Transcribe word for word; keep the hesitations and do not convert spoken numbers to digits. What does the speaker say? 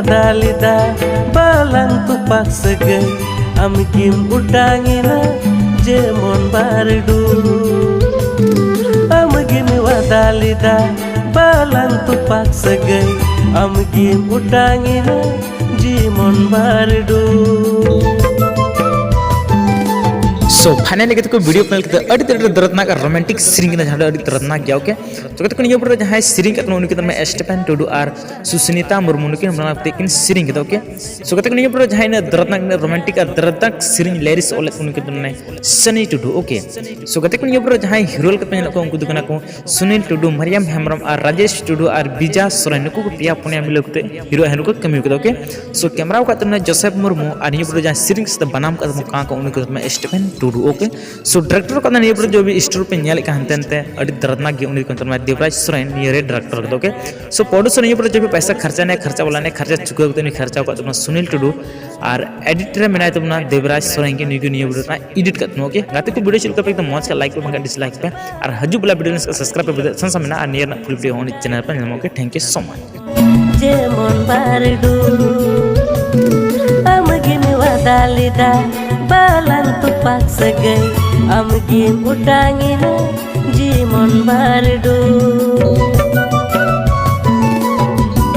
ᱞᱮᱫᱟ ᱵᱟᱞᱟᱝ ᱛᱩᱯᱟᱠ ᱥᱟᱹᱜᱟᱹᱭ, ᱟᱢ ᱜᱮᱢ ᱚᱴᱟᱝ ᱮᱱᱟ ᱡᱮᱢᱚᱱ ᱵᱟᱹᱨᱰᱩ᱾ ᱟᱢ ᱜᱮᱢ ᱣᱟᱫᱟ ᱞᱮᱫᱟ ᱵᱟᱞᱟᱝ ᱛᱩᱯᱟᱠ ᱥᱟᱹᱜᱟᱹᱭ, ᱟᱢ ᱜᱮᱢ ᱚᱴᱟᱝ ᱮᱱᱟ ᱡᱮᱢᱚᱱ ᱵᱟᱹᱨᱰᱩ᱾ So finally ᱜᱟᱛᱮ ᱠᱚ, video ᱯᱮ ᱧᱮᱞ ᱠᱮᱫᱟ, ᱟᱹᱰᱤ ᱛᱮᱫ ᱟᱹᱰᱤ ᱫᱚᱨᱫᱽᱱᱟᱠ ᱟᱨ romantic ᱥᱮᱨᱮᱧ ᱠᱟᱱᱟ, ᱡᱟᱦᱟᱸ ᱫᱚ ᱟᱹᱰᱤ ᱫᱚᱨᱫᱽᱱᱟᱠ ᱜᱮᱭᱟ, okay? So ᱜᱟᱛᱮ ᱠᱚ, ᱱᱤᱭᱟᱹ ᱯᱚᱨᱮ ᱡᱟᱦᱟᱸᱭ ᱥᱮᱨᱮᱧ ᱠᱟᱫ ᱛᱟᱵᱚᱱᱟ ᱩᱱᱤ ᱠᱟᱱᱟ ᱥᱴᱤᱯᱷᱮᱱ ᱴᱩᱰᱩ ᱟᱨ ᱥᱩᱥᱢᱤᱛᱟ ᱢᱩᱨᱢᱩ, ᱱᱩᱠᱤᱱ ᱵᱟᱱᱟᱨ ᱛᱮ ᱠᱤᱱ ᱥᱮᱨᱮᱧ ᱠᱮᱫᱟ, okay? So ᱜᱟᱛᱮ ᱠᱚ, ᱱᱤᱭᱟᱹ ᱯᱚᱨᱮ ᱡᱟᱦᱟᱸᱭ ᱤᱱᱟᱹ ᱫᱚᱨᱫᱽᱱᱟᱠ, ᱤᱱᱟᱹ romantic ᱟᱨ ᱫᱚᱨᱫᱽᱱᱟᱠ ᱥᱮᱨᱮᱧ lyrics ᱚᱞ ᱞᱮᱫ ᱩᱱᱤ ᱠᱟᱱᱟᱭ ᱥᱟᱱᱤ ᱴᱩᱰᱩ, okay? So ᱜᱟᱛᱮ ᱠᱚ, ᱱᱤᱭᱟᱹ ᱯᱚᱨᱮ ᱡᱟᱦᱟᱸᱭ hero ᱞᱮᱠᱟᱛᱮ ᱧᱮᱞᱚᱜ ᱠᱟᱱᱟ ᱩᱱᱠᱩ ᱫᱚ ᱠᱟᱱᱟ ᱠᱚ ᱥᱩᱱᱤᱞ ᱴᱩᱰᱩ, ᱢᱟᱨᱤᱭᱟᱢ ᱦᱮᱢᱵᱨᱚᱢ ᱟᱨ ᱨᱟᱡᱮᱥ ᱴᱩᱰᱩ ᱟᱨ ᱵᱤᱡᱟ ᱥᱚᱨᱮᱱ, ᱱᱩᱠᱩ ᱠᱚ ᱯᱮᱭᱟ ᱯᱩᱱᱭᱟ ᱢᱤᱞᱟᱹᱣ ᱠᱟᱛᱮ hero ᱦᱮᱨᱳ ᱠᱚ ᱠᱟᱹᱢᱤ ᱠᱟᱫᱟ, okay? So ᱠᱮᱢᱨᱟ ᱟᱠᱟᱫ ᱛᱟᱵᱚᱱᱟ ᱡᱳᱥᱮᱯ ᱢᱩᱨᱢᱩ ᱟᱨ ᱱᱤᱭᱟᱹ ᱯᱚᱨᱮ ᱡᱟᱦᱟᱸᱭ ᱥᱮᱨᱮᱧ ᱥᱟᱶᱛᱮ ᱵᱟᱱᱟᱢ ᱠᱟᱫ ᱛᱟᱵᱚᱱᱟ ᱠᱚ ᱩᱱᱤ ᱠᱚ ᱛᱟᱵᱚᱱᱟ ᱥᱴᱤᱯᱷᱮᱱ ᱴᱩᱰᱩ, okay? So director ᱠᱟᱱᱟ ᱱᱤᱭᱟᱹ ᱯᱚᱨᱮ ᱡᱚᱵᱤ story ᱯᱮ ᱧᱮᱞᱮᱫ ᱠᱟᱱ ᱦᱟᱱᱛᱮ ᱱᱟᱛᱮ ᱟᱹᱰᱤ ᱫᱚᱨᱫᱽᱱᱟᱠ ᱜᱮ, ᱩᱱᱤ ᱠᱚ ᱛᱟᱵᱚᱱᱟ ᱫᱮᱵᱽᱨᱟᱡᱽ ᱥᱚᱨᱮᱱ ᱱᱤᱭᱟᱹ ᱨᱮ director ᱠᱟᱫᱟ, okay? So producer ᱱᱤᱭᱟᱹ ᱯᱚᱨᱮ ᱡᱚᱵᱤ ᱯᱚᱭᱥᱟ ᱠᱷᱚᱨᱪᱟ ᱱᱮ ᱠᱷᱚᱨᱪᱟ ᱵᱟᱞᱟ ᱱᱮ ᱠᱷᱚᱨᱪᱟ ᱪᱩᱠᱟᱹᱣ ᱠᱟᱛᱮ ᱩᱱᱤ ᱠᱷᱚᱨᱪᱟ ᱟᱠᱟᱫ ᱛᱟᱵᱚᱱᱟ ᱥᱩᱱᱤᱞ ᱴᱩᱰᱩ ᱟᱨ edit ᱨᱮ ᱢᱮᱱᱟᱭ ᱛᱟᱵᱚᱱᱟ ᱫᱮᱵᱽᱨᱟᱡᱽ ᱥᱚᱨᱮᱱ ᱜᱮ, ᱱᱩᱭ ᱜᱮ ᱱᱤᱭᱟᱹ video ᱨᱮᱱᱟᱜ edit ᱠᱟᱫ ᱛᱟᱵᱚᱱᱟ, okay? ᱜᱟᱛᱮ ᱠᱚ, video ᱪᱮᱫ ᱞᱮᱠᱟ ᱯᱮ ᱮᱠᱫᱚᱢ ᱢᱚᱡᱽ ᱠᱷᱟᱱ like ᱯᱮ, ᱵᱟᱝᱠᱷᱟᱱ dislike ᱯᱮ ᱟᱨ ᱦᱤᱡᱩᱜ ᱵᱮᱞᱟ video ᱨᱮ subscribe ᱯᱮ ᱵᱩᱡᱷᱟᱹᱣ ᱥᱟᱱᱥᱟ ᱢᱮᱱᱟᱜᱼᱟ ᱟᱨ ᱱᱤᱭᱟᱹ ᱨᱮᱱᱟᱜ full video ᱦᱚᱸ ᱩᱱᱤ channel ᱯᱮ ᱧᱟᱢᱟ, okay? Thank you so much. ᱡᱮᱢᱚᱱ ᱵᱟᱨᱰᱩ ᱟᱢ ᱜᱮᱢ ᱣᱟᱫᱟ ᱞᱮᱫᱟ ᱵᱟᱞᱟᱝ ᱛᱩᱯᱟᱠ ᱥᱟᱹᱜᱟᱹᱭ, ᱟᱢ ᱜᱮᱢ ᱚᱴᱟᱝ ᱮᱱᱟ ᱡᱮᱢᱚᱱ ᱵᱟᱨᱰᱩ᱾